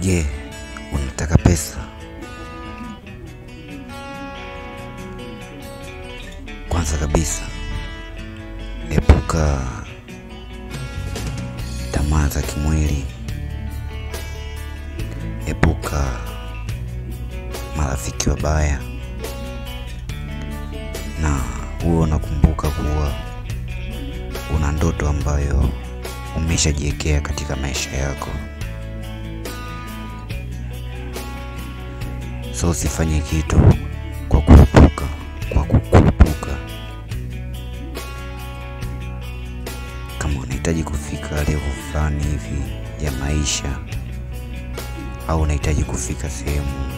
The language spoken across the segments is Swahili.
Je, unataka pesa? Kwanza kabisa, epuka tamaa za kimwili. Epuka marafiki wabaya. Na uwe unakumbuka kuwa una ndoto ambayo umeshajiwekea katika maisha yako. So usifanye kitu kwa kukurupuka, kwa kukurupuka. Kama unahitaji kufika level fulani hivi ya maisha, au unahitaji kufika sehemu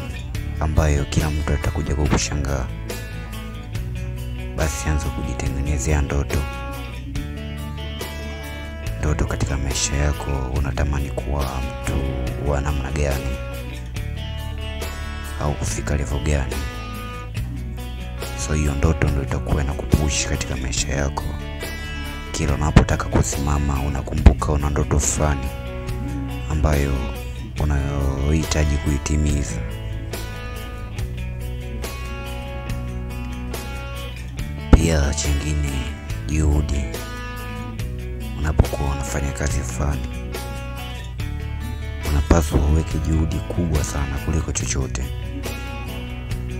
ambayo kila mtu atakuja kukushangaa, basi anza kujitengenezea ndoto. Ndoto katika maisha yako, unatamani kuwa mtu wa namna gani au kufika level gani. So hiyo ndoto ndio itakuwa inakupush katika maisha yako. Kila unapotaka kusimama unakumbuka una ndoto fulani ambayo unayohitaji kuitimiza. Pia chingine, juhudi. Unapokuwa unafanya kazi fulani, unapaswa uweke juhudi kubwa sana kuliko chochote,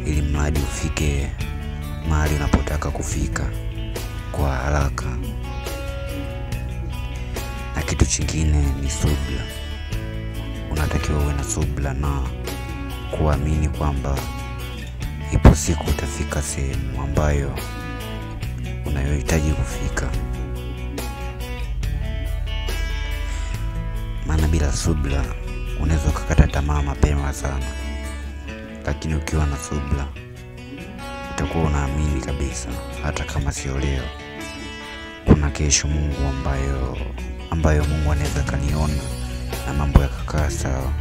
ili mradi ufike mahali unapotaka kufika kwa haraka. Na kitu chingine ni subira. Unatakiwa uwe na subira na kuamini kwamba ipo siku utafika sehemu ambayo unayohitaji kufika. Maana bila subira unaweza ukakata tamaa mapema sana. Lakini ukiwa na subira utakuwa unaamini kabisa, hata kama sio leo, kuna kesho Mungu ambayo Mungu anaweza kaniona na mambo yakakaa sawa.